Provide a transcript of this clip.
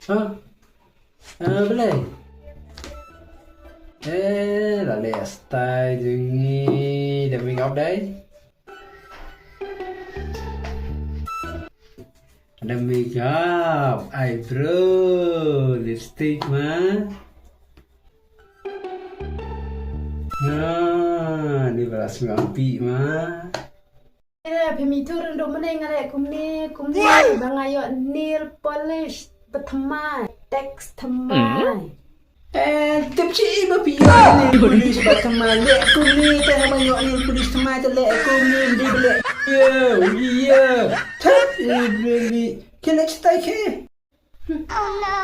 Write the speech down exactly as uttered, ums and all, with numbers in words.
Ha? Ah, balei? Eh, la leh style jong ngi, da makeup dei. Da makeup, eyebrow, lipstick ma. Nga, ni ba la sngewbha ma. Ira, phi mi tu ren do mane nga leh kumne, kumne, ba nga ïoh nail polish, ba thymmai, text thymmai. Eh, tip shi ba phi ïoh nail polish ba thymmai, leh kumne, te haba ïoh nail polish thymmai, te leh kumne, di ba leh. Ïa, ïa. Tap, eh, really. Kena cetai ke. Oh no.